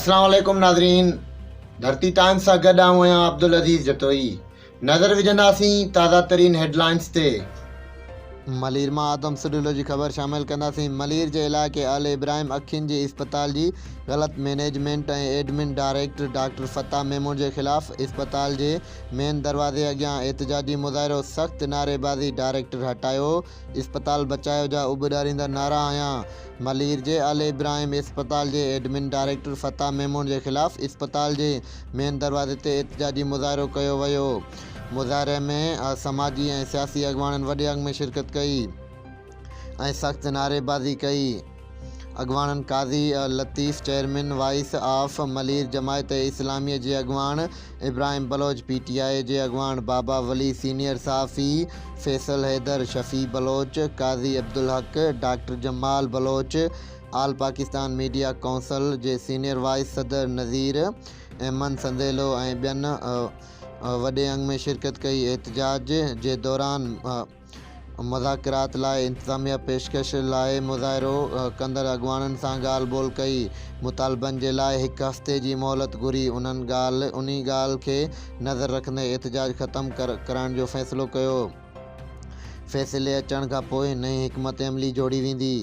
اسلام عليڪم ناظرين ڌرتي ٽائمز سان گڏ آئون آهيان عبدالعزيز جتوئي نظر وجهنداسين تازه ترين هيڊلائنز تي. ملير مان آدم سڊلو جي خبر شامل ڪنداسين ملير جي علائقي آل ابراهيم اکين جي اسپتال جي غلط management ۽ admin director doctor Fateh Memon جي خلاف اسپتال جي مين دروازي اڳيان احتجاجي مظاهرو سخت نعريبازي ڊائريڪٽر هٽايو اسپتال بچايو جا اڀ ڏاريندڙ نعرا هنيا. ملير جي آل ابراهيم اسپتال جي ايڊمن ڊائريڪٽر فتاح ميمڻ جي خلاف اسپتال جي مين دروازي تي احتجاجي مظاهرو ڪيو ويو. مظاهري ۾ سماجي ۽ سياسي اڳواڻن وڏي انگ ۾ شرڪت ڪئي ۽ سخت نعريبازي ڪئي. اڳواڻن Qazi Latif chairman voice of Malir Jamaat Islami جي اڳواڻ Ibrahim Baloch P T I جي اڳواڻ بابا ولي سينيئر صحافي Faisal Haider Shafi Baloch Qazi Abdulhaq doctor Jamal Baloch all Pakistan media council جي سينيئر وائيس صدر نذير احمد سنديلو ۽ ٻين وڏي انگ ۾ شرڪت ڪئي احتجاج جي دوران مذاڪرات لاء انتظاميه پيشڪش لاء مظاهرو ڪندڙ اڳواڻن سان ڳالهه ٻولهه ڪئي، مطالبن جي لاء هڪ هفتي جي مهلت گهري، انهن ڳالهه انهي ڳالهه کي نظر رکندي احتجاج ختم ڪرائڻ جو فيصلو ڪيو، فيصلي اچڻ کانپوء نئين حڪمت عملي جوڙي ويندي.